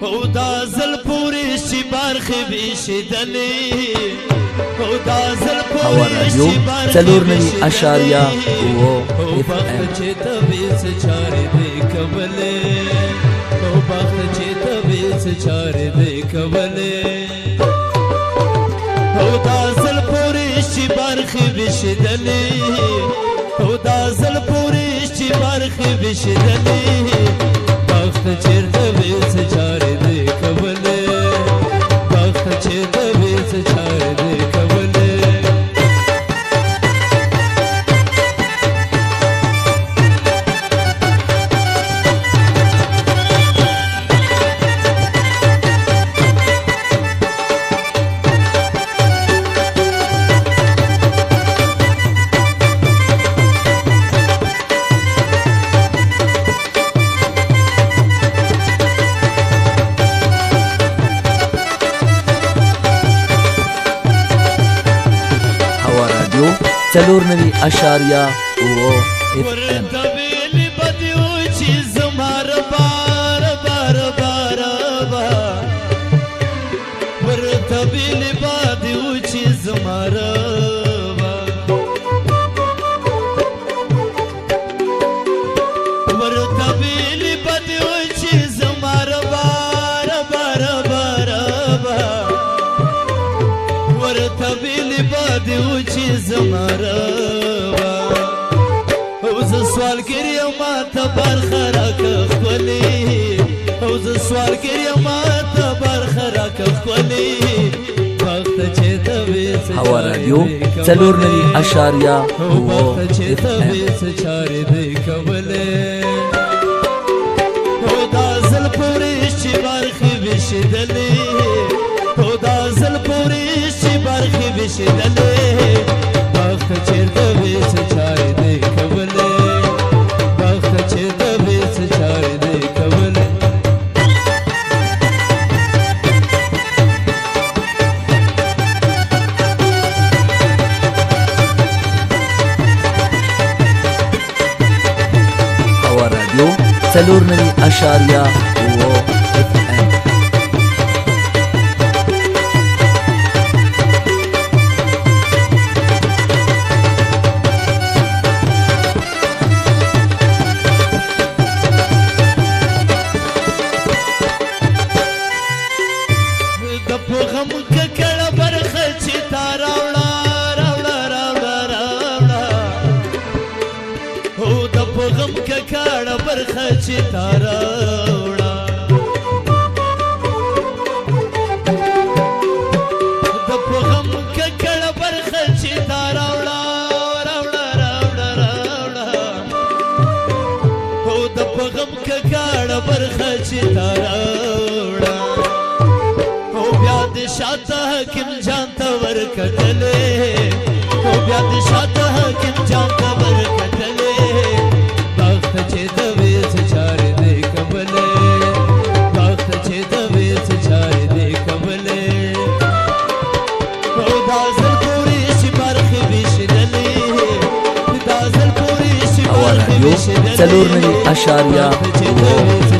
او دا ځل پورې چې برخې ویشېدلې، او دا ځل هوا پورې رادیو چې برخې 94.7 او اف بخت ام. چې ته وې څه چارې دې کولې، او بخت چې ته وې څه چارې دې کولې. او دا ځل پورې چې برخې ویشېدلې، او دا ځل پورې چې برخې ویشېدلې، بخت چېرته وې څه چارې دې کولې، بخت چېرته وې څه چارې دې کولې. هوا رادیو 94.7 اف ام. ورته ویلي به دي و چې زما ربا ربا ربا ربا، ورته ویلي به دي و چې زما ربا، ورته ویلي به دي و چې زما ربا ربا ربا ربا، ورته ویلي به دي و چې زما ربا. او زه سوالګر یم ما ته برخه راکه ښکلې، او زه سوالګر یم ما ته برخه راکه ښکلې، بخت چې ته وې څه هوا چارې رادیو دې کولې، 94.7 او بخت چې اف ته ام. وې څه چارې دې کولې. او دا ځل پورې چې برخې ویشېدلې، او دا ځل پورې چې برخې ویشېدلې، بخت چېرته وې څه چارې دې کولې، بخت چېرته وې څه چارې دې کولې. هوا رادیو 94.7 اف ام. د پوغم ککړه برخه چې تا راوړه راوړه راوړه راوړه، او د پوغم ککړه برخه چې تا راوړه، د پوغم ککړه برخه چې تا راوړه راوړه راوړه راوړه، او د پوغم ککړه برخه چې تا راوړه. او بیا د شاته حاکم جان ته ورکتلې، او بیا د شاته حاکم جان ته ورکتلې، بخت چې ته وې څه چارې دې کولې، بخت چې ته وې څه چارې دې کولې. او دا ځل پورې چې برخې ویشېدلې، دا ځل پورې چې هوا برخې رادیو ویشېدلې، 94.7 بخت چې ته وې څه